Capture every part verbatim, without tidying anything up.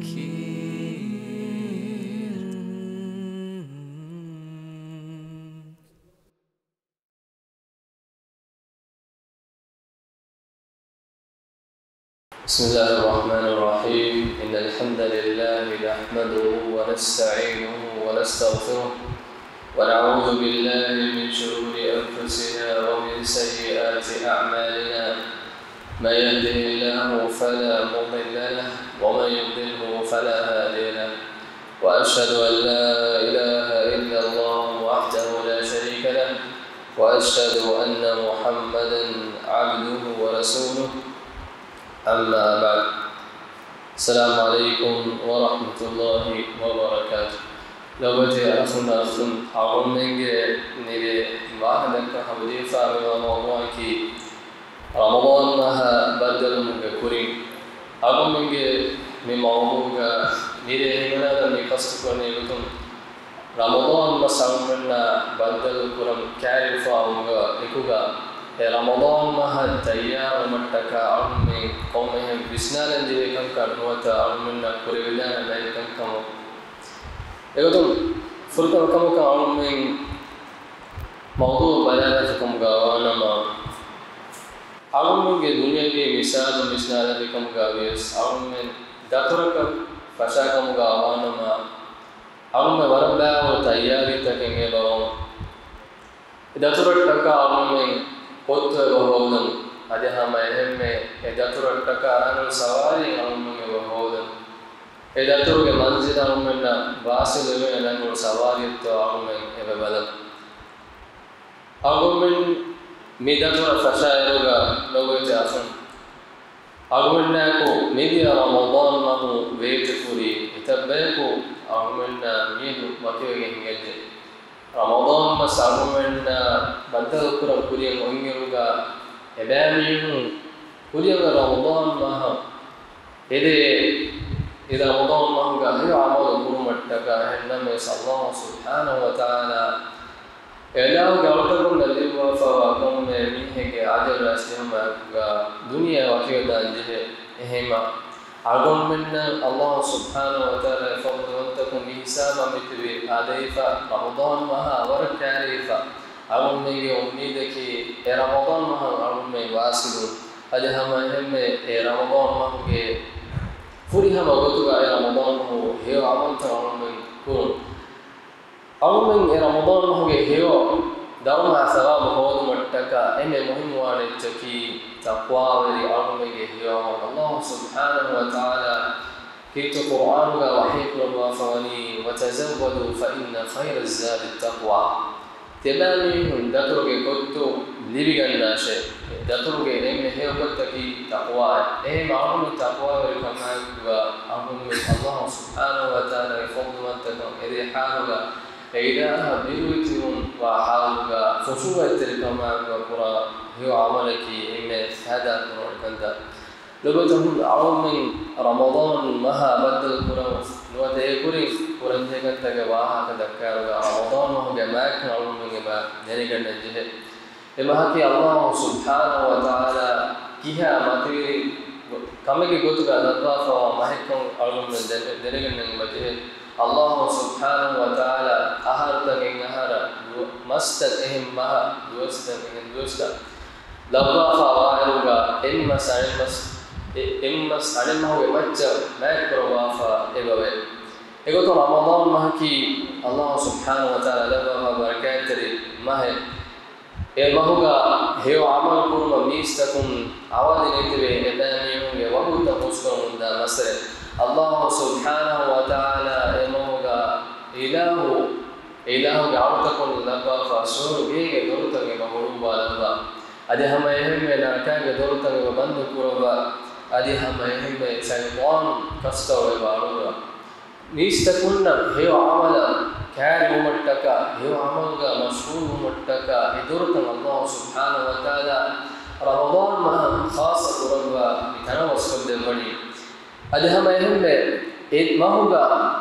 الشاكرين. بسم الله الرحمن الرحيم. إن الحمد لله نحمده ونستعينه ونستغفره، ونعوذ بالله من شرور أنفسنا ومن سيئات أعمالنا. من يهده الله فلا مضل له، ومن يضلله فلا هادي له. وأشهد أن لا إله إلا الله وحده لا شريك له، وأشهد أن محمدا عبده ورسوله. أما بعد. السلام عليكم ورحمة الله وبركاته. ލޮބުވެތި އަޚުންނާ އުޚްތުން، އަޅުގަނޑުމެންގެ ނިވި ވާހަކަ ދައްކަން ހަމަޖެހިފައިވާ މައުޟޫޢަކީ ރަމަޟާން މަހަށް ބައްދަލުވުމުގެ ކުރިން. އަޅުގަނޑުމެންގެ މި މައުޟޫޢުގަ މިރޭ ހިމަނާލަން މި ޤަޞްދު ކުރަނީ އެގޮތުން، ރަމަޟާން މަސް އަޅުގަނޑުމެންނާ ބައްދަލު ކުރަން ކައިރިވެފައިވުމުގަ އެކުގަ، އެ ރަމަޟާން މަހަށް ތައްޔާރުވުމަށްޓަކާ އަޅުގަނޑުމެން ކޮންމެހެން ވިސްނާލަން ޖެހޭ ކަންކަން ނުވަތަ އަޅުގަނޑުމެންނަށް ކުރެވިދާނެ ބައެއް ކަންކަމަށް. އެގޮތުން ފުރަތަމަ ކަމަކަށް އަޅުގަނޑުމެން މައުޟޫޢު ބަލާލާފި ކަމުގަ ވާނަމަ، އަޅުގަނޑުމެންގެ ދުނިޔަވީ މިސާލު ވިސްނާލާފި ކަމުގަ ވިޔަސް އަޅުގަނޑުމެން ދަތުރަކަށް ފަށާ ކަމުގަ ވާނަމަ، އަޅުގަނޑުމެން ވަރަށް ބާވަރު ތައްޔާރީތަކެއް އެބަ އޮން. އެ ދަތުރަށްޓަކާ އަޅުގަނޑުމެން ޕޮއްތު އެބަ ހޯދަން. އަދި ހަމަ އެހެންމެ އެ ދަތުރަށްޓަކާ ރަނގަޅު ސަވާރީއެއް އަޅުގަނޑުމެން އެބަ ހޯދަން. އެ ދަތުރުގެ މަންޒިލަށް އަޅުގަނޑުމެންނަށް ވާސިލުވެވޭނެ ރަނގަޅު ސަވާރީއެއްތޯ އަޅުގަނޑުމެން އެބަ ބަލަން. އަޅުގަނޑުމެން މި ދަތުރަށް ފަށާއިރުގަ ލޮބުވެތި އަޚުން، އަޅުގަނޑުމެންނާއެކު މިދިޔަ ރަމަޟާން މަހު ވޭތުކުރީ އެތައް ބަޔަކު އަޅުގަނޑުމެންނާ މިއަދު ވަކިވެގެން ހިނގައްޖެ. ރަމަޟާން މަސް އަޅުގަނޑުމެންނާ ބައްދަލުކުރަން ކުރިޔަށް އޮތްއިރުގަ އެބައިމީހުން ކުރިޔަށް ރަމަޟާން މަހަށް އެދޭ، އެ ރަމަޟާން މަހުގަ ހެޔޮ ޢަމަލު ކުރުމަށްޓަކާ. އެހެންނަމަވެސް ﷲ ސުބްޙާނަހޫ ވަތަޢާލާ އެ އިލާހުގެ އަޅުތަކުންނަށް ލިޔުއްވާފައިވާ ކޮންމެ މީހެއްގެ އަޖަލު އައިސް ޖެހުމާއެކުގަ ދުނިޔެ ވަކިވެދާން ޖެހޭ. އެހެންވީމަ، އަޅުގަނޑުމެންނަށް ﷲ ސުބްޙާނަހޫ ވަތަޢާލާގެ ފަޟްލުވަންތަކުން މި ހިސާބަށް މިތިބީ އާދެވިފަ، ރަމަޟާން މަހާ ވަރަށް ކައިރިވިފަ. އަޅުގަނޑުމެންގެ އުއްމީދަކީ އެ ރަމަޟާން މަހަށް އަޅުގަނޑުމެން ވާސިލުވުން. އަދި ހަމަ އެހެންމެ އެ ރަމަޟާން މަހުގެ ފުރިހަމަ ގޮތުގަ އެ ރަމަޟާން މަހު ހެޔޮ ޢަމަލުތައް އަޅުގަނޑުމެން ކުރުން. އަޅުގަނޑުމެން އެ ރަމަޟާން މަހުގެ ހެޔޮ ދަރުމަ ސަވާބު ހޯދުމަށްޓަކާ އެންމެ މުހިންމުވާނެ އެއްޗަކީ ތަޤްވާވެރި އަޅުގަނޑުމެންގެ ހެޔޮ ޢަމަލު. ﷲ ސުބްޙާނަހޫ ވަތަޢާލާ ކީރިތި ޤުރްއާނުގަ ވަޙީ ކުރައްވާފަވަނީ، "وتزودوا فإن خير الزاد التقوى." ތިބާމީހުން ދަތުރުގެ ކޮއްތު ލިބިގަންނާށޭ. ދަތުރުގެ އެންމެ ހެޔޮ ކޮއްތަކީ ތަޤްވާއޭ. އެހެން އަޅުގަނޑު ތަޤްވާވެރިކަމާއެކުގަ އަޅުގަނޑުމެން ﷲ ސުބްޙާނަހޫ ވަތަޢާލާގެ ފަޟްލުވަންތަކަން އެދޭ ޙާލުގަ އެ އިލާހަށް ބިރުވެތިވުން ވާ ޙާލުގަ ޚުޝޫޢަތްތެރިކަމާއެކުގަ ކުރާ ހެޔޮ ޢަމަލަކީ އެންމެ ފައިދާ ކުރުވަނި ކަންތައް. ލޮބުވެތި އަޚުން، އަޅުގަނޑުމެން ރަމަޟާން މަހާ ބައްދަލު ކުރަން ނުވަތަ އެ ކުރިން ކުރަންޖެހޭ ކަންތަކުގެ ވާހަކަ ދައްކާއިރުގަ ރަމަޟާން މަހުގެ މާތްކަން އަޅުގަނޑުމެން އެބަ ދެނެގަންނަން ޖެހޭ. އެ މަހަކީ ﷲ ސުބްޙާނަހޫ ވަތަޢާލާ ކިހާ މަތިވެރި ކަމެއްގެ ގޮތުގަ ލައްވާފައިވާ މަހެއްކަން އަޅުގަނޑުމެން ދެ-، ދެނެގަންނަން އެބަ ޖެހޭ. ﷲ ސުބްޙާނަހޫ ވަތަޢާލާ އަހަރުތައް އެއް އަހަރަށް، ދުވަ-، މަސްތައް އެހެން މަހަށް، ދުވަސްތައް އެހެން ދުވަސްތައް ލައްވާފައިވާއިރުގަ އެއްމަސް އަނެއްމަސް، އެ-، އެއްމަސް އަނެއްމަހުގެ މައްޗަށް މާތްކުރައްވާފަ އެބަވޭ. އެގޮތުން ރަމަޟާން މަހަކީ ﷲ ސުބްޙާނަހޫ ވަތަޢާލާ ލައްވާފަ ބަރަކާތްތެރި މަހެއް. އެ މަހުގަ ހެޔޮ ޢަމަލު ކުރުމަށް މީސްތަކުން އަވަދި ނެތިވެ، އެބައިމީހުންގެ ވަގުތުތައް ހުސްކުރަމުންދާ މައްސަރެއް. ﷲ ސުބްޙާނަހޫ ވަތަޢާލާ އެ މަހުގަ އިލާހު، އެ އިލާހުގެ އަޅުތަކުން ލައްވާފަ ސުވަރުގޭގެ ދޮރުތައް އެބަ ހުޅުއްވާލައްވާ. އަދި ހަމަ އެހެންމެ ނަރަކާގެ ދޮރުތައް އެބަ ބަންދު ކުރައްވާ. އަދި ހަމަ އެހެންމެ ޝައިޠާނު ކަސްތައް އެބަ އަޅުއްވާ. މީސްތަކުންނަށް ހެޔޮ ޢަމަލަށް ކައިރިވުމަށްޓަކާ، ހެޔޮ ޢަމަލުގަ މަޝްޣޫލުވުމަށްޓަކާ އެ ދޮރުތައް ﷲ ސުބްޙާނަހޫ ވަތަޢާލާ ރަމަޟާން މަހަށް ޚާއްޞަ ކުރައްވާ މި ތަނަވަސްކޮށްދެއްވަނީ. އަދި ހަމަ އެހެންމެ އެ މަހުގަ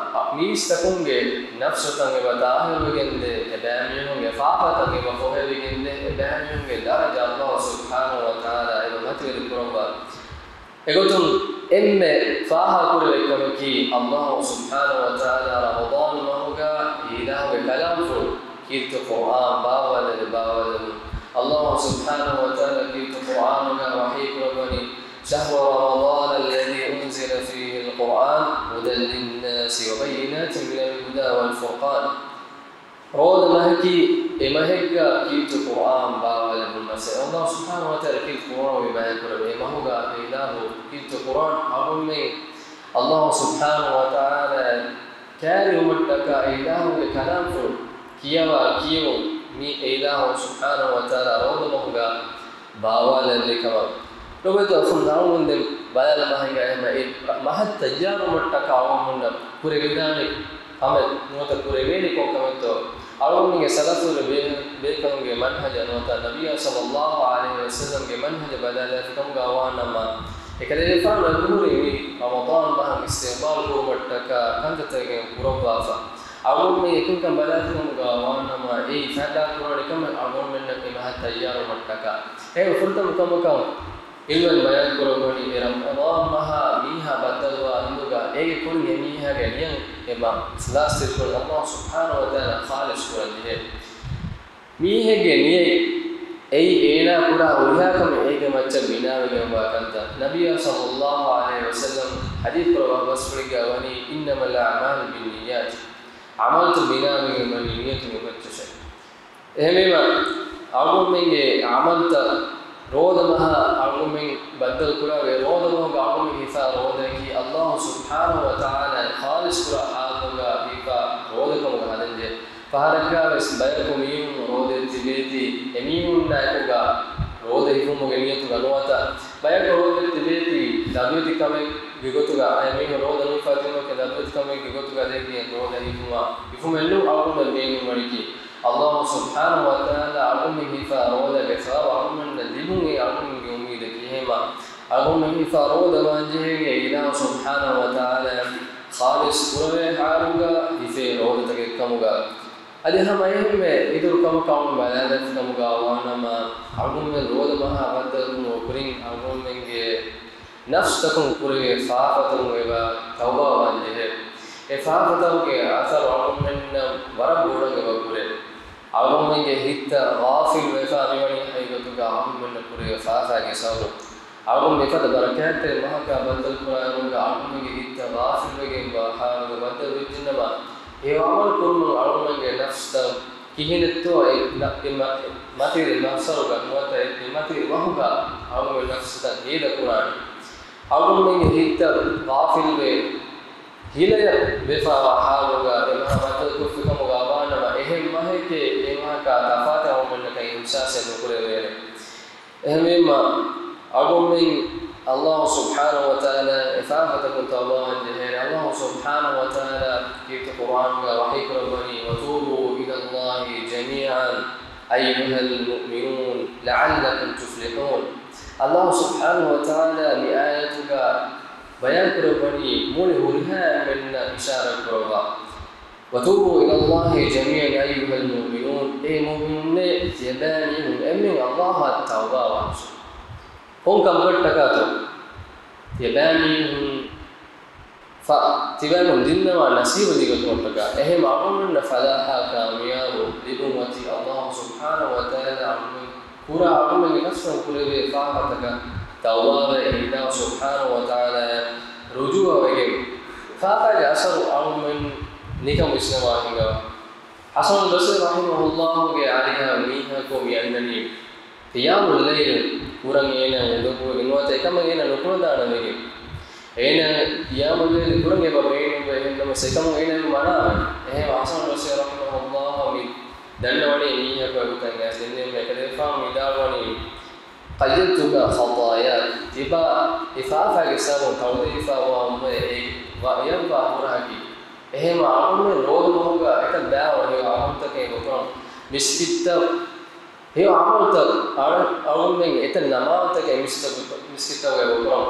މީސްތަކުންގެ ނަފްސުތައް އެބަ ޠާހިރުވެގެންދޭ، އެބައިމީހުންގެ ފާފަތައް އެބަ ފޮހެވިގެންދޭ، އެބައިމީހުންގެ ދަރަޖަ ﷲ ސުބްޙާނަހޫ ވަތަޢާލާ އެބަ މަތިވެރި ކުރައްވާ. އެގޮތުން އެންމެ ފާހަގަކުރެވޭ ކަމަކީ، ﷲ ސުބްޙާނަހޫ ވަތަޢާލާ ރަމަޟާން މަހުގަ އިލާހުގެ ކަލާމްފުޅު ކީރިތި ޤުރްއާން ބާވާލެވި ބާވާލެވުން. ﷲ ސުބްޙާނަހޫ ވަތަޢާލާ ކީރިތި ޤުރްއާނުގަ ވަޙީ ކުރައްވަނީ، شهر رمضان الذي أنزل فيه القرآن هدى للناس وبينات من الهدى والفرقان. ރޯދަ މަހަކީ އެ މަހެއްގަ ކީރިތި ޤުރްއާން ބާވާލެވުން މަސެއް. ﷲ ސުބްޙާނަހޫ ވަތަޢާލާ ކީރިތި ޤުރްއާނުގައި ބަޔާން ކުރެއްވި އެ މަހުގަ އެ އިލާހު ކީރިތި ޤުރްއާން އަޅުގަނޑުމެން ﷲ ސުބްޙާނަހޫ ވަތަޢާލާ ކައިރިވުމަށްޓަކާ އެ އިލާހުގެ ކަލާމްފުޅު ކިޔަވާ ކިޔެވުން މި އެ އިލާހު ސުބްޙާނަހޫ ވަތަޢާލާ ރޯދަ މަހުގަ ބާވާލެއްވި ކަމަށް. ލޮބުވެތި އަޚުން އަޅުގަނޑުމެން ބަލާލަމާ ހިނގާ އެހެން އެ މަހަށް ތައްޔާރުވުމަށްޓަކާ އަޅުގަނޑުމެންނަށް ކުރެވިދާނެ ކަމެއް ނުވަތަ ކުރެވޭނެ ކޮން ކަމެއްތޯ؟ އަޅުގަނޑުމެންގެ ސަލަފުވެރި ބޭ-، ބޭކަލުންގެ މަންހަޖަށް ނުވަތަ ނަބިއްޔާ ޞައްލައްލާހު ޢަލައިހި ވަސައްލަމްގެ މަންހަޖަށް ބަލާލާފި ކަމުގަ ވާނަމަ، އެކަލޭގެފާނު އެބަހުރި މި ރަމަޟާން މަހަށް އިސްތިޤްބާލް ކުރުމަށްޓަކާ ކަންތައްތަކެއް ކުރައްވާފަ. އަޅުގަނޑުމެން އެކަންކަން ބަލާލާފި ކަމުގަ ވާނަމަ، އެއީ ފައިދާ ކުރާނެ ކަމެއް އަޅުގަނޑުމެންނަށް އެ މަހަށް ތައްޔާރުވުމަށްޓަކާ. އެހެން ފުރަތަމަ ކަމަކަށް ޢިލްމުވެރިން ބަޔާން ކުރައްވަނީ، އެ ރަމަޟާން މަހާ މީހާ ބައްދަލުވާ ހިނދުގަ އޭގެ ކުރިން އެ މީހާގެ ނިޔަތް އެބަ އިޚްލާޞްތެރި ކުރަން، ﷲ ސުބްޙާނަހޫ ވަތަޢާލާ ޚާލިޞް ކުރަން ޖެހޭ. މީހެއްގެ ނިޔަތް އެއީ އޭނާ ކުރާ ހުރިހާ ކަމެއް އޭގެ މައްޗަށް ބިނާވެގެންވާ ކަންތައް. ނަބިއްޔާ ޞައްލައްލާހު ޢަލައިހި ވަސައްލަމް ޙަދީޘް ކުރައްވާ ބަސްފުޅެއްގަ ވަނީ، إنما الأعمال بالنيات. ޢަމަލުތައް ބިނާވެގެން ވަނީ ނިޔަތުގެ މައްޗަށޭ. އެހެންވީމަ، އަޅުގަނޑުމެންގެ ޢަމަލުތައް ރޯދަ މަހަށް އަޅުގަނޑުމެން ބައްދަލު ކުރާ ވޭ. ރޯދަ މަހުގަ އަޅުގަނޑުމެން ހިފާ ރޯދައަކީ ﷲ ސުބްޙާނަހޫ ވަތަޢާލާ ޚާލިޞް ކުރާ ޙާލުގަ ހިފާ ރޯދަ ކަމުގަ ހަދަންޖެހޭ. ފަހަރަކާވެސް ބަޔަކު މީހުން ރޯދައެއް ތިބޭތީ، އެމީހުންނާއެކުގަ ރޯދަ ހިފުމުގެ ނިޔަތުގަ ނުވަތަ، ބަޔަކު ރޯދައެއް ތިބޭތީ، ލަދުވެތި ކަމެއްގެ ގޮތުގަ، އެމީހުން ރޯދަ ނުހިފާ ތިބުމަކީ ލަދުވެތި ކަމެއްގެ ގޮތުގަ ދެކި ރޯދަ ހިފުމާ، ހިފުމެއްނޫން. އަޅުގަނޑުމެން ބޭނުންވަނީކީ، ﷲ ސުބްޙާނަހޫ ވަތަޢާލާ އަޅުގަނޑުމެން ހިފާ ރޯދަގެ ސަވާބު އަޅުގަނޑުމެންނަށް ލިބުން އެއީ އަޅުގަނޑުމެންގެ އުއްމީދަކީ. އެހެންވީމަ، އަޅުގަނޑުމެން ހިފާ ރޯދަ ވާންޖެހޭނީ އެ އިލާހު ސުބްޙާނަހޫ ވަތަޢާލާ ޚާލިޞް ކުރެވޭ ޙާލުގަ ހިފޭ ރޯދަތަކެއް ކަމުގަ. އަދި ހަމަ އެހެންމެ އިތުރު ކަމަކަށް ބަލާލާފި ކަމުގަ ވާނަމަ، އަޅުގަނޑުމެން ރޯދަ މަހާ ބައްދަލުކުރުމުގެ ކުރިން އަޅުގަނޑުމެންގެ ނަފްސުތަކުން ކުރެވޭ ފާފަތަކުން އެބަ ތައުބާވާން ޖެހޭ. އެ ފާފަތަކުގެ އަސަރު އަޅުގަނޑުމެންނަށް ވަރަށް ބޮޑަށް އެބަ ކުރޭ. އަޅުގަނޑުމެންގެ ހިތްތައް ޣާފިލް ވެފަ މިވަނީ ހަގީގަތުގަ އަޅުގަނޑުމެންނަށް ކުރެވޭ ފާފައިގެ ސަބަބުން. އަޅުގަނޑު މިފަދަ ބަރަކާތްތެރި މަހަކާ ބައްދަލުކުރާއިރުގަ އަޅުގަނޑުމެންގެ ހިތްތައް ޣާފިލްވެގެންވާ ޙާލުގަ ބައްދަލުވެއްޖެނަމަ، ހެޔޮ ޢަމަލު ކުރުމުން އަޅުގަނޑުމެންގެ ނަފްސުތައް ކިހިނެއްތޯ އެ ނަ-، އެ މަ-، މަތިވެރި މައްސަރުގަ ނުވަތަ އެ މަތިވެރި ވަހުގަ އަޅުގަނޑު ނަފްސުތައް ހޭދަކުރާނީ. އަޅުގަނޑުމެންގެ ހިތްތައް ޣާފިލްވެ، ހިލަޔަށް ވެފަވާ ޙާލުގަ އެ މަހަށް ބައްދަލުކޮށްފި ކަމުގަ ވާނަމަ، އެހެން މަހެކޭ އެ މަހަކާ ތަފާތެއް އަޅުގަނޑުމެންނަކަށް އިޙްސާސެއް ނުކުރެވޭނެ. އެހެންވީމަ، އަޅުގަނޑުމެން ﷲ ސުބްޙާނަހޫ ވަތަޢާލާ އެ ފާފަތަކުން ތައުބާވާން ޖެހޭނެ. ﷲ ސުބްޙާނަހޫ ވަތަޢާލާ ކީރިތި ޤުރްއާނުގަ ވަޙީކުރައްވަނީ، وتوبوا إلى الله جميعا أيها المؤمنون لعلكم تفلحون. ﷲ ސުބްޙާނަހޫ ވަތަޢާލާ މި އާޔަތުގަ ބަޔާންކުރައްވަނީ މުޅި ހުރިހާ އެންމެންނަށް އިޝާރާތް ކުރައްވާ. وتوبوا إلى الله جميعا أيها المؤمنون، އޭ މުއުމިނުންނޭ، ތިޔަބައިމީހުން އެންމެން ﷲ އަށް ތައުބާވާށި. ކޮން ކަމަކަށްޓަކާތޯ؟ ތިޔަބައިމީހުން ފަ-، ތިބާގެ ދިންނަވާ ނަސީބު ދިގުކުރުމަށްޓަކާ. އެހެން އަޅުގަނޑުމެންނަށް ފަލާޙާ ކާމިޔާބު ލިބުން އޮތީ ﷲ ސުބްޙާނަހޫ ވަތަޢާލާ އަޅުގަނޑުމެން ކުރާ އަޅުގަނޑުމެންގެ ނަފްސުން ކުރެވޭ ފާފަތަކަށް ތައުބާވެ، ﷲ ސުބްޙާނަހޫ ވަތަޢާލާއަށް ރުޖޫޢަވެގެން، ފާފައިގެ އަސަރު އަޅުގަނޑުމެން ނިކަން ވިސްނަވާ ހިނގަވާ. ޙަސަނުލް ބަޞްރީ ރަޙިމަހުﷲގެ އަރިހަށް މީހަކު މި އަންނަނީ، ޤިޔާމުލް ލައިލު ކުރަން އޭނާ އުނދަގޫވެގެން ނުވަތަ އެކަމަށް އޭނާ ނުކުޅަދާނަމެގެން. އޭނާ ޤިޔާމުލް ލައިލު ކުރަން އެބަ ބޭނުންވޭ، އެހެންނަމަވެސް އެކަމުން އޭނާ އެބަ މަނާވޭ. އެހެން ޙަސަނުލް ބަޞްރީ ރަޙިމަހުﷲ މި ދަންނަވަނީ މީހަކު އެގޮތަށް އައިސް ދެންނެވީމަ އެކަލޭގެފާނު ވިދާޅުވަނީ، قيدتك خطاياك، ތިބާ އެ ފާފައިގެ ސަބަބުން ތައުދެވިފައިވާ އުމުރެއް އެ ވަ-، އެޔަށްވާ ހުރަހަކީ. އެހެންވީމަ އަޅުގަނޑުމެން ރޯދަ މަހުގަ އެތައް ބައިވަރު ހެޔޮ ޢަމަލުތަކެއް އެބަ ކުރަން. މިސްކިތްތައް، ހެޔޮ ޢަމަލުތައް އަޅު-، އަޅުގަނޑުމެން އެތައް ނަމާދުތަކެއް މިސްކިތްތައް، މިސްކިތްތައް އެބަ ކުރަން.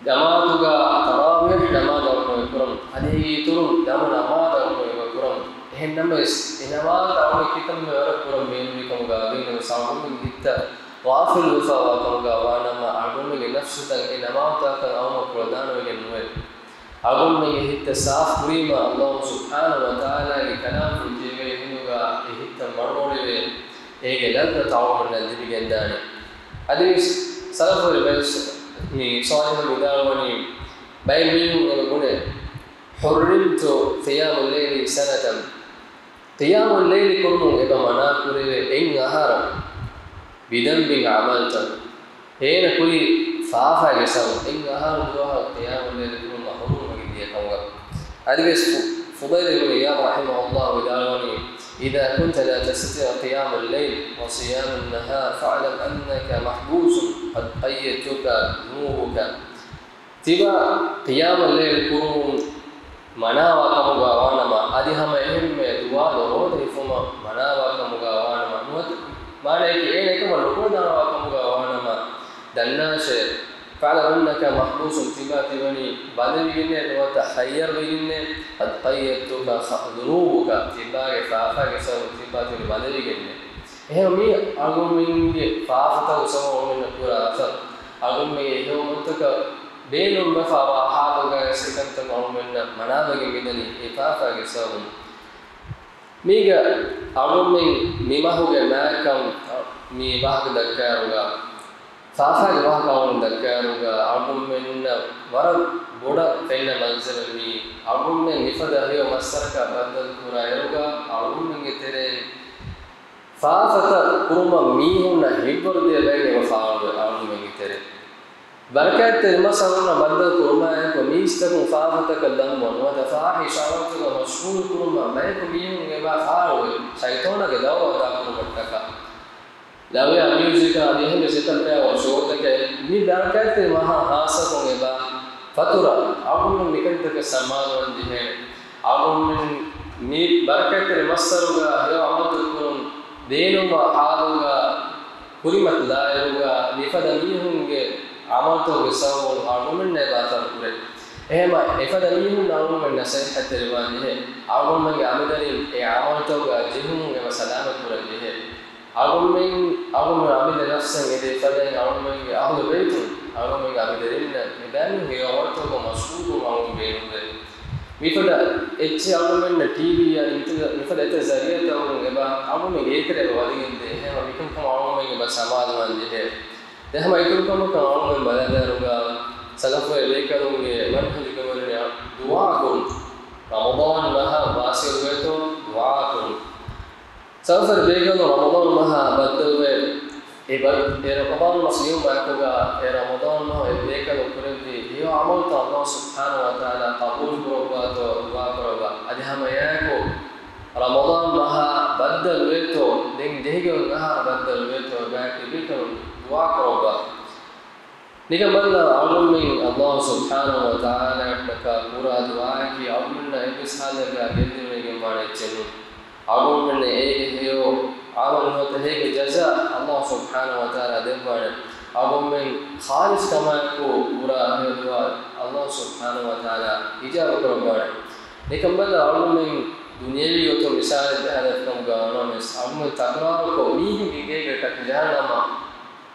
ޖަމާޢަތުގަ ތަރާވީޙް ނަމާދު އަޅުގަނޑުމެން ކުރަން. އަދި އިތުރުން ޖަމަ ނަމާދު އަޅުގަނޑުމެން އެބަ ކުރަން. އެހެން ނަމަވެސް، އެ ނަމާދު އަޅުގަނޑު ކިތަންމެ ވަރަށް ކުރަން ބޭނުންވި ކަމުގަ ވީނަމަވެސް އަޅުގަނޑުމެން ހިތަށް ޣާފިލުވެފައިވާ ކަމުގަ ވާނަމަ، އަޅުގަނޑުމެންގެ ނަފްސުތައް އެ ނަމާދުތަކަށް އައުމަށް ކުޅަދާނަވެގެން ނުވޭ. އަޅުގަނޑުމެންގެ ހިތްތައް ސާފު ކުރީމަ، ﷲ ސުބްޙާނަހޫ ވަތަޢާލާގެ ކަލާމް ފުއްޖެވޭ ހިނދުގަ އެ ހިތްތައް މަޑުމޮޅިވެ، އޭގެ ލައްޒަތު އަޅުގަނޑަށް ލިބިގެންދާނެ. އަދިވެސް ސަލަފުވެރި ބައެއް މި ޞާލިޙުން ވިދާޅުވަނީ، ބައެއް މީހުން އެބަ ބުނޭ، حرمت قيام الليل سنة، ޤިޔާމުއްލައިލި ކުރުމުން އެބަ މަނާ ކުރެވޭ އެއް އަހަރު، ބިދަންބިން ޢަމަލްތައް. އޭނަ ކުރި ފާފާގެ ސަބަބުން އެއް އަހަރު ދުވަހަށް ޤިޔާމުއްލައިލި ކުރުމަށް ޙުރުމްވެގެން ދިޔަ ކަމުގަ. އަދިވެސް ފު-، ފުޟައިލު ބިން ޢިޔާޟް ރަޙިމަހުﷲ ވިދާޅުވަނީ، إذا كنت لا تستطيع قيام الليل وصيام النهار فاعلم أنك محبوس قد قيدتك ذنوبك. ތިބާ ޤިޔާމުއްލައިލި ކުރުމުން މަނާވާ ކަމުގަ ވާނަމަ، އަދި ހަމަ އެހެންމެ ދުވާލު ރޯދަ ހިފުމަށް މަނާވާ ކަމުގަ ވާނަމަ، ނުވަތަ މާނައަކީ އޭނަ އެކަމަށް ނުކުޅަދާނަވާ ކަމުގަ ވާނަމަ، ދަންނާށޭ، فاعلم أنك محبوس، ތިބާ ތިވަނީ ބަނދެވިގެންނޭ، ނުވަތަ ޚައްޔަރުވެގެންނޭ، قد قيدتك ذنوبك، ތިބާގެ ފާފާގެ ސަބަބުން ތިބާ ތިވަނީ ބަނދެވިގެންނޭ. އެހެން މީ އަޅުގަނޑުމެންގެ ފާފަތައް ސަބަބުން އަޅުގަނޑުމެންނަށް ކުރާ އަސަރު، އަޅުގަނޑުމެންގެ ހެޔޮ އަމަލުތަކަށް ބޭނުންވެފައިވާ ހާލުގައި އެކަންތައް އަޅުގަނޑުމެންނަށް މަނާވެގެން މިދަނީ އެ ފާފާގެ ސަބަބުން. މީގަ އަޅުގަނޑުމެން މި މަހުގެ މާތްކަން މި ވާހަކަ ދައްކާއިރުގަ، ފާފާގެ ވާހަކަ އަޅުގަނޑު ދައްކާއިރުގަ، އަޅުގަނޑުމެންނަށް ވަރަށް ބޮޑަށް ފެންނަ މަންޒަރެއް މީ. އަޅުގަނޑުމެން މިފަދަ ހެޔޮ މައްސަރަކަށް ބައްދަލު ކުރާއިރުގަ، އަޅުގަނޑުމެންގެ ތެރެއިން ފާފަތައް ކުރުމަށް މީހުންނަށް ހިތްވަރުދިޔަ ބައެއް އެބަ ފާޅުވޭ އަޅުގަނޑުމެންގެ ތެރެއިން. ބަރަކާތްތެރި މައްސަރުންނަށް ބައްދަލު ކުރުމާއެކު މީސްތަކުން ފާފަތަކަށް ލަންމުން ނުވަތަ ފާޙިޝް ޢަމަލުތަކަށް މަޝްޣޫލު ކުރުމަށް ބަޔަކު މީހުން އެބަ ފާޅުވޭ ޝައިޠާނާގެ ދައުރާ އަދާކުރުމަށްޓަކާ. ލަވަޔާ މިއުޒިކާ އަދި އެހެންވެސް އެތައް ބަޔަކު ޝޯތަކެއް މި ބަރަކާތްތެރި މަހާ ހާއްސަކޮށް އެބަ ފަތުރަ އަޅުގަނޑު މިކަންތަކަށް ސަމާލުވާން ޖެހޭނެ. އަޅުގަނޑުމެން މި ބަރަކާތްތެރި މައްސަރުގަ ހެޔޮ ޢަމަލުތައް ކުރުން ބޭނުންވާ ޙާލުގަ ކުރިމަތިލާއިރުގަ މިފަދަ މީހުންގެ ޢަމަލުތަކުގެ ސަބަބުން އަޅުގަނޑުމެންނަށް އެބަ އަސަރު ކުރޭ. އެހެންވެ އެފަދަ މީހުންނަށް އަޅުގަނޑުމެން ނަޞޭޙަތްތެރިވާން ޖެހޭ. އަޅުގަނޑުމެންގެ އަމިއްލަ އެ ޢަމަލުތަކުގަ ޖެހުމުން އެބަ ސަލާމަތް ކުރަން ޖެހޭ. އަޅުގަނޑުމެން، އަޅުގަނޑުމެން އަމިއްލަ ނަފްސަށް އެދޭ ފަދައިން އަޅުގަނޑުމެންގެ އަހުލު ބައިތުން އަޅުގަނޑުމެންގެ އަމިއްލަ ދެރިންނަށް އެބައިމީހުން ހެޔޮ ޢަމަލުތަކުގަ މަޝްޣޫލުވުމަށް އަޅުގަނޑު ބޭނުންވޭ. މިފަދަ އެއްޗެއް އަޅުގަނޑުމެންނަށް ޓީވީއާ މިފަދަ އެތައް ޒަރީޢާތަކުން އެބަ އަޅުގަނޑުމެން އޭތެރެ އެބަ ވަދެގެންދޭ. އެހެންވީމަ މިކަންކަމަށް އަޅުގަނޑުމެން އެބަ ސަމާލުވާން ޖެހޭ. ދެން ހަމަ އިތުރު ކަމަކަށް އަޅުގަނޑުމެން ބަލާލާއިރުގަ ސަލަފުވެރި ބޭކަލުންގެ މަންހަޖުގަ ވަނީ ދުޢާކުރުން. ރަމަޟާން މަހަށް ވާޞިލުވޭތޯ ދުޢާކުރުން. ސަލަފުވެރި ބޭކަލުން ރަމަޟާން މަހާ ބައްދަލުވެ، އެ ބަ-، އެ ރަމަޟާން މަސް ލިޔުމާއެކުގަ އެ ރަމަޟާން މަހު އެ ބޭކަލުން ކުރެއްވި ހެޔޮ ޢަމަލުތައް ﷲ ސުބްޙާނަހޫ ވަތަޢާލާ ޤަބޫލު ކުރައްވާތޯ ދުޢާ ކުރައްވާ. އަދި ހަމަ އެއާއެކު ރަމަޟާން މަހާ ބައްދަލުވޭތޯ، ދެން ޖެހިގެން އަހަރު ބައްދަލުވޭތޯ، އެބައިމީހުން ދުޢާ ކުރައްވާ. ނިކަން ބަލާ، އަޅުގަނޑުމެން ﷲ ސުބްޙާނަހޫ ވަތަޢާލާއަށްޓަކާ ކުރާ ދުޢާއަކީ އަޅުގަނޑުމެންނަށް އެއްވެސް ޙާލެއްގަ ގެއްލިވެގެން ވާނެ އެއްޗެއް ނޫން. އަޅުގަނޑުމެންނަށް އޭގެ ހެޔޮ ޢަމަލު ނުވަތަ އޭގެ ޖަޒާ ﷲ ސުބްޙާނަހޫ ވަތަޢާލާ ދެއްވާނެ. އަޅުގަނޑުމެން ޚާލިޞް ކަމާއެކު ކުރާ ހެޔޮ ދުޢާ ﷲ ސުބްޙާނަހޫ ވަތަޢާލާ އިޖާބަ ކުރައްވާނެ. ނިކަން ބަލާ، އަޅުގަނޑުމެން ދުނިޔެވީ ގޮތުން މިސާލެއް ޖަހާލަފަ ކަމުގަ ވަނަމަވެސް، އަޅުގަނޑުމެން ތަކުރާރުކޮށް މީހެއްގެ ގޭގަ ޓަކި ޖަހާލަމާ،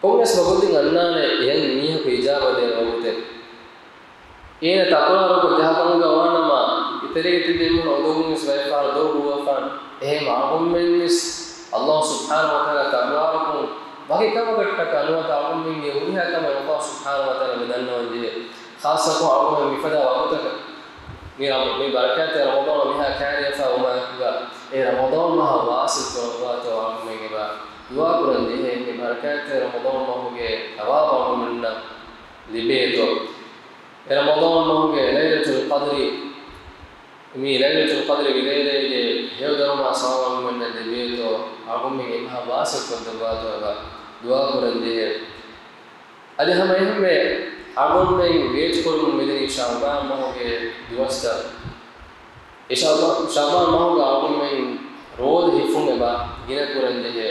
ކޮންމެސް ވަގުތެއް އަންނާނެ އެހެން މީހަކު އިޖާބަ ދޭ ވަގުތެއް. އޭނަ ތަކުރާރުކޮށް ޖަހާ ކަމުގަ ވާނަމަ، އެތެރޭގަ ތިބި އެންމެ އުނދަގޫންވެސް ބައެއް ފަހަރު ދޮރު ހުޅުވާފާނެ. އެހެން އަޅުގަނޑުމެންވެސް ﷲ ސުބްޙާނަހޫ ވަތަޢާލާ ތަކުރާރުކޮށް، ވަކި ކަމަކަށްޓަކާ ނުވަތަ އަޅުގަނޑުމެންގެ ހުރިހާ ކަމެއް ﷲ ސުބްޙާނަހޫ ވަތަޢާލާ މި ދަންނަވަން ޖެހޭ. ޚާއްޞަކޮށް އަޅުގަނޑުމެން މިފަދަ ވަގުތަކަށް މި ރަ-، މި ބަރަކާތްތެރި ރަމަޟާން މިހާ ކައިރިވެފަ ވުމާއެކުގަ، އެ ރަމަޟާން މަހަށް ވާޞިލް ކުރައްވާތޯ އަޅުގަނޑުމެން އެބަ ދުޢާ ކުރަން ޖެހޭ. މި ބަރަކާތްތެރި ރަމަޟާން މަހުގެ ޘަވާބު އަޅުގަނޑުމެންނަށް ލިބޭތޯ. އެ ރަމަޟާން މަހުގެ ލައިލަތުލް ޤަދްރި، މި ލައިލަތުލް ޤަދްރި ވިލޭރޭގެ ހެޔޮ ދަރުމަ ސަވާބު އަޅުގަނޑުމެންނަށް ލިބޭތޯ، އަޅުގަނޑުމެން އެ މަހަށް ވާޞިލް ކޮށްދެއްވާތޯ އެބަ ދުޢާ ކުރަން ޖެހޭ. އަދި ހަމަ އެހެންމެ އަޅުގަނޑުމެން ވޭތުކުރަމުން މިދަނީ ޝަޢުބާން މަހުގެ ދުވަސްތައް. އެ ޝަޢުބާ-، ޝަޢުބާން މަހުގަ އަޅުގަނޑުމެން ރޯދަ ހިފުން އެބަ ގިނަ ކުރަން ޖެހޭ.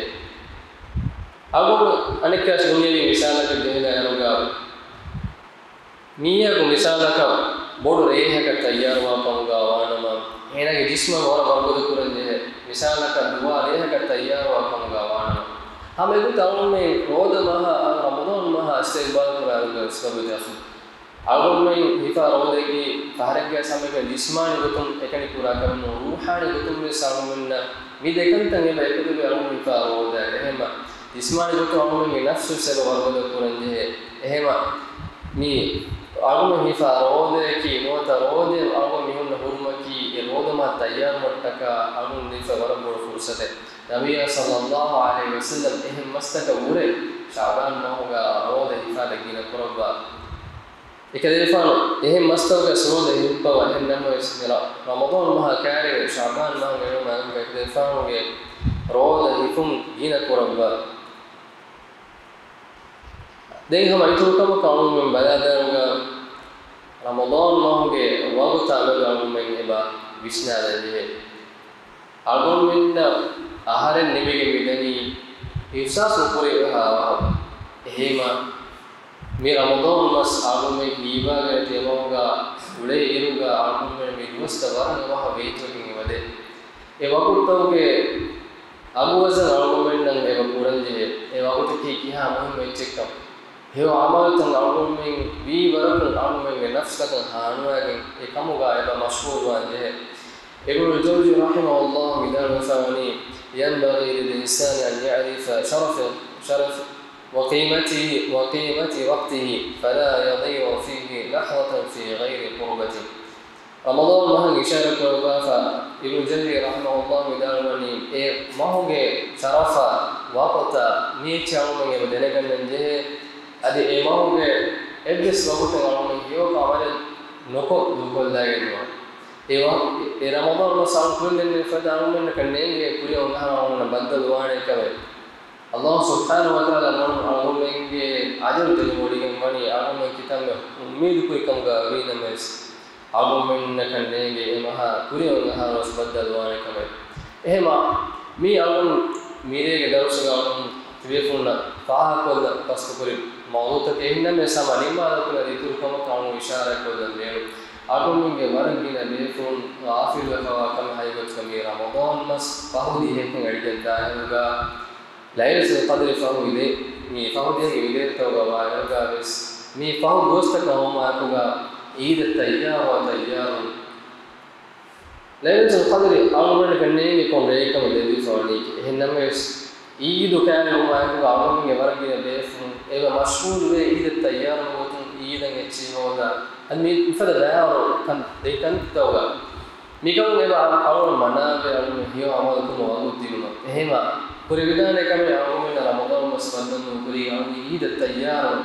އަޅުގަނޑު އަނެއްކާވެސް ދުނިޔެވީ މިސާލަކަށް ޖެހިލާއިރުގަ، މީހަކު މިސާލަކަށް ބޮޑު ރޭހަކަށް ތައްޔާރުވާ ކަމުގަ ވާނަމަ، އޭނާގެ ޖިސްމަށް ވަރަށް ވަރުގަދަ ކުރަން ޖެހޭ. މިސާލަކަށް ދުވާ ރޭހަކަށް ތައްޔާރުވާ ކަމުގަ ވާނަމަ، ހަމައެގޮތަށް އަޅުގަނޑުމެން ރޯދަ މަހާ، ރަމަޟާން މަހާ އިސްތިޤްބާލު ކުރާ ގޮތް ސަބަބުތައް އަޅުގަނޑުމެން ހިފާ ރޯދައަކީ ފަހަރެއްގަ ސަމެގެ ޖިސްމާނީ ގޮތުން އެކަނި ކުރާ ކަމެއް ނޫން، ރޫޙާނީ ގޮތުން ވެސް އަޅުގަނޑުމެންނަށް މި ދެކަންތައް އެބަ އެކުލެވޭ އަޅުގަނޑު ހިފާ ރޯދައިގަ. އެހެންމަ ޖިސްމާނީ ގޮތުން އަޅުގަނޑުގެ ނަފްސު ވެސް އެބަ ވަރުގަދަ ކުރަން ޖެހޭ. އެހެންމަ މި އަޅުގަނޑު ހިފާ ރޯދައަކީ ނުވަތަ ރޯދައިން އަޅުގަނޑު މި ހުންނަ ހުރުމަކީ އެ ރޯދަ މަހަށް ތައްޔާރުވުމަށްޓަކާ އަޅުގަނޑު ލިބިފަ ވަރަށް ބޮޑު ފުރުސަތެއް. ނަބިއްޔާ ޞައްލައްލާހު ޢަލައިހި ވަސައްލަމް އެހެން މަސްތަކަށް ވުރެ ޝަޢުބާން މަހުގަ ރޯދަ ހިފާ ދެއްކިނަ ކުރައްވާ. އެކަލޭފާނު އެހެން މަސްތަކުގަ ރޯދަ ހިއްޕަވާ. އެހެން ނަމަވެސް، މި ރަ-، ރަމަޟާން މަހާ ކައިރިވެ ޝަޢުބާން މަހުގެ އެޅުމާ އެކަލޭފާނުގެ ރޯދަ ހިފުން ގިނަ ކުރައްވާ. ދެން ހަމަ އިތުރު ކަމަކަށް އަޅުގަނޑުމެން ބަލާލާނަން ރަމަޟާން މަހުގެ ވަގުތާ މެދު އަޅުގަނޑުމެން އެބަ ވިސްނާލަން ޖެހޭ. އަޅުގަނޑުމެންނަށް އަހަރެން ނިމިގެން މިދަނީ އިހްސާސް ނުކުރެވޭ ހާވަހަށް. އެހެންމަ މި ރަމަޟާން މަސް އަޅުގަނޑުމެން ހީވާގަނެ ތިޔަމަހުގަ އުޅޭ އިރުގަ އަޅުގަނޑުމެން މި ދުވަސްތައް ވަރަށް އަވަހަށް ވޭތުވެގެން އެބަދޭ. އެ ވަގުތުތަކުގެ އަގުވަޒަން އަޅުގަނޑުމެންނަށް އެބަ ކުރަންޖެހޭ. އެ ވަގުތަކީ ކިހާ މުހިއްމު އެއްޗެއްކަން. ހެޔޮ އަމަލުތައް އަޅުގަނޑުމެން ވީ ވަރަކުން އަޅުގަނޑުމެންގެ ނަފްސުތަކަށް ހާނުވާގެން އެ ކަމުގަ އެބަ މަޝްޣޫލުވާން ޖެހޭ. އިބްނުލް ޖައުޒީ ރަޙިމަހުﷲ ވިދާޅުވެފަ ވަނީ، ينبغي للإنسان أن يعرف شرف، شرف وقيمته، وقيمة وقته، فلا يضيع فيه لحظة في غير قربته. ރަމަޟާން މަހަށް އިޝާރަތް ކުރައްވާފަ، އިބްނުލް ޖައުޒީ ރަޙިމަހުﷲ ވިދާޅުވަނީ، އެ މަހުގެ ޝަރަފާ، ވަޤުތާ، މި އެއްޗެއް އަޅުގަނޑުމެން އެބަ ދެނެގަންނަން ޖެހޭ. އަދި އެ މަހުގެ އެއްވެސް ވަގުތެއް އަޅުގަނޑުމެން ހެޔޮކަން އަމަލެއް ނުކޮށް ދޫކޮށްލައިގެން ނުވާ. އެ ވަ-، އެ ރަމަޟާން މަސް އަޅުގަނޑު ކުރިއަށް ދެންނެވި ފަދަ އަޅުގަނޑުމެންނަކަށް ނޭނގޭ ކުރިއަށް އޮންނަ އަހަރު އަޅުގަނޑަށް ބައްދަލުވާނެ ކަމެއް. ﷲ ސުބްޙާނަހޫ ވަތަޢާލާ މޮޅު އަޅުގަނޑުމެންގެ އަޖަލު ތެދުވޮޑިގެން ވަނީ އަޅުގަނޑުމެން ކިތަންމެ އުއްމީދު ކުރި ކަމުގަ ވީނަމަވެސް، އަޅުގަނޑުމެންނަކަށް ނޭނގޭ އެ މަހާ ކުރިއަށް އޮންނަ އަހަރު ވެސް ބައްދަލުވާނެ ކަމެއް. އެހެންމާ، މީ އަޅުގަނޑު މިރޭގެ ދަރުސުގަ އަޅުގަނޑު ތިބޭފުޅުންނަށް ފާހަގަކޮށްލަން ޤަޞްދުކުރި މައުޟޫޢުތަކެއް. އެހެންނަމަވެސް ހަމަ ނިންމާލަކުން އަދި އިތުރު ކަމަކަށް އަޅުގަނޑު އިޝާރާތް ކޮށްލަން ބޭނުން. އަޅުގަނޑުމެންގެ ވަރަށް ގިނަ ބޭފުޅުން ޣާފިލުވެފަވާ ކަމެއް ހަގީގަތުގަ މީ ރަމަޟާން މަސް ފަހު ދިހައެއްހެން އަޑިގެން ދާއިރުގަ ލައިލަތުލް ޤަދްރި ފަހު ވިދޭ-، މި ފަހު ދިހައިގެ ވިދޭރިތަކުގަ ވާއިރުގަ ވެސް މި ފަހު ދުވަސްތަކަށް ހަމައެކުގަ އީދަށް ތައްޔާރުވާ ތައްޔާރުން. ލައިލަތުލް ޤަދްރި އަޅުގަނޑަކަށް ނޭނގެ ކޮން ރެއެއްކަމަށް ލެއްވިފަވަނީކީ. އެހެންނަމަވެސް، އީދު ކައިރިވުމާއެކުގަ އަޅުގަނޑުގެ ވަރަށް ގިނަ ބޭފުޅުން އެބަ މަޝްޣޫލުވޭ އީދަށް ތައްޔާރުވުމުގެ ގޮތުން އީދަށް އެއްޗެހި ހޯދާ. އަދި މި މިފަދަ ބައިވަރު ކަން ދެ ކަންތައްތަކުގަ މިކަމުން އެބަ އަޅުގަނޑު މަނާވޭ އަޅުގަނޑު ހެޔޮ އަމަލު ކުރުމަށް ވަގުތު ދިނުމަށް. އެހެންމާ ކުރެވިދާނެ ކަމެއް އަޅުގަނޑުމެންނަށް ރަމަޟާން މަސް ބައްދަލު ނުކުރީ އަޅުގަނޑު އީދަށް ތައްޔާރު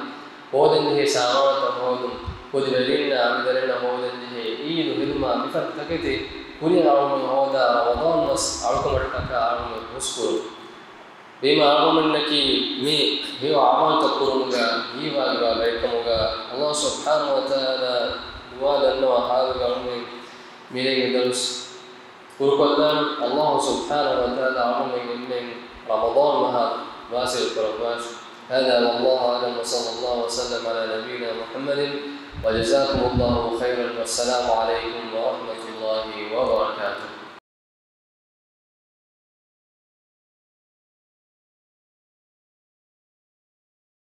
ހޯދަންޖެހޭ ސާމާނުތައް ހޯދުން، ކުދިވެރިންނާ އަނބިދަރިންނަށް ހޯދަންޖެހޭ އީދު ހެދުމާ މިފަދަ ތަކެތި ކުރިއަށް އަޅުގަނޑު ހޯދާ ރަމަޟާން މަސް އަޅުކަމަށްޓަކާ އަޅުގަނޑު ހުސްކުރުން. ވީމާ އަޅުގަނޑަކީ މި ހެޔޮ އަމަލުތައް ކުރުމުގަ ހީވާގިވާ ބައެއްކަމުގަ ﷲ ސުބްޙާނަހޫ ވަތަޢާލާ ދުޢާ ދަންނަވާ ހާލުގަ އަޅުގަނޑު މިރޭގެ ދަރުސް ކުރުކޮށްލާން. ﷲ ސުބްޙާނަހޫ ވަތަޢާލާ އަޅުގަނޑުމެން އެންމެން ރަމަޟާން މަހަށް ވާޞިލް ކުރައްވާށި. هذا والله أعلم وصلى الله وسلم على نبينا محمد وجزاكم الله خيرا والسلام عليكم ورحمة الله وبركاته.